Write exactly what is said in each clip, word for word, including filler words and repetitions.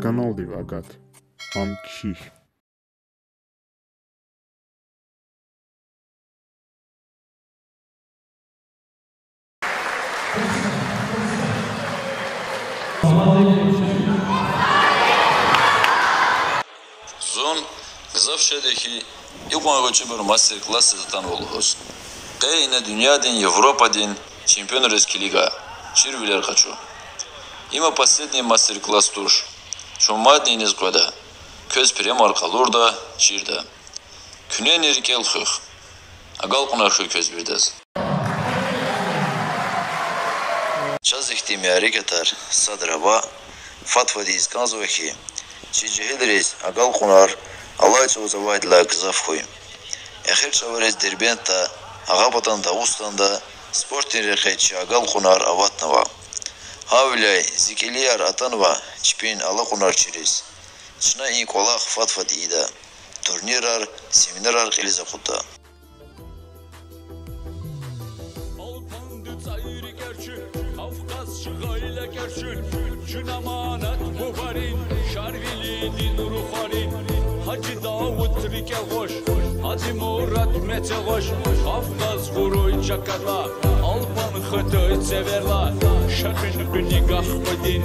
Каналдив агат. Ам кхьихь. Зун гзаф шад я хьи, икьван гъвечӀибур мастер-классриз атанва лугьуз. Къе ина дуьньядин, Европадин чемпионриз килига, чирвилер къачу. Има последний мастер-класс туш. Чун мадни иниз къведа. Квез премияр къалурда, чирда. Куьнени рикӀел хуьх. Агалкьунар хьуй квез виридаз. Чаз ихьтин мярекатар садра ава, фад-фад ийиз кӀанзава хьи, чи жегьилриз агалкьунар алай чӀавуз авайдалай гзаф хьуй. Эхир чӀавариз Дербентда, агъапатан Дагъустанда спортдин рекье чи агалкьунар аватнава. Гьавиляй зи кӀилияр атанва чпин алакьунар чириз. Чна и кӀвалах фад-фад ийида, турнирар, семинарар кьилиз акъудда. Алпанди цӀай рикӀер чуьн, Кавказ чи гъайи лекер чуьн, чуьн аманат бубарин, Шарвилидин рухварин, Гьажи Давуд рикӀел гъваш, Гьажи Мурад мецел гъваш, Кавказ гъуруй чакадла, Алпан хтуй цеверла, Шакуьн къуьни гахкудин,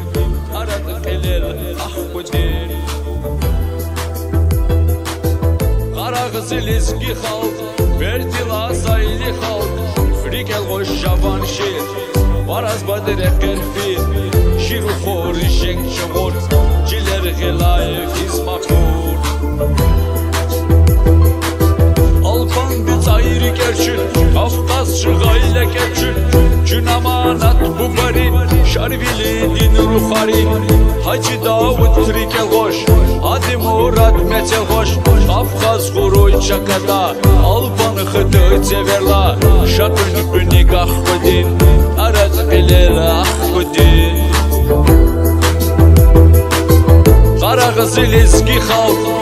ТӀарат кьилел ахкудин. Къарагъзи лезги халкь, вердилай сайли халкь, рикӀел гъваш жаван шиир, Вараз бадре къенфи, чи рухвайри женг жагъур, чилер гъилай физ макъур. Алпанди цӀай рикӀер чуьн, Кавказ чи гъайи лекер чуьн, чуьн аманат бубарин, Шарвилидин рухварин, Гьажи Давуд рикӀел гъваш, Гьажи Мурад мецел гъваш, Кавказ гъуруй чакадла, Алпан хтуй цеверла, Шакуьн къуьни гахкудин, ТӀарат кьилел ахкудин. Къарагъзи лезги халкь,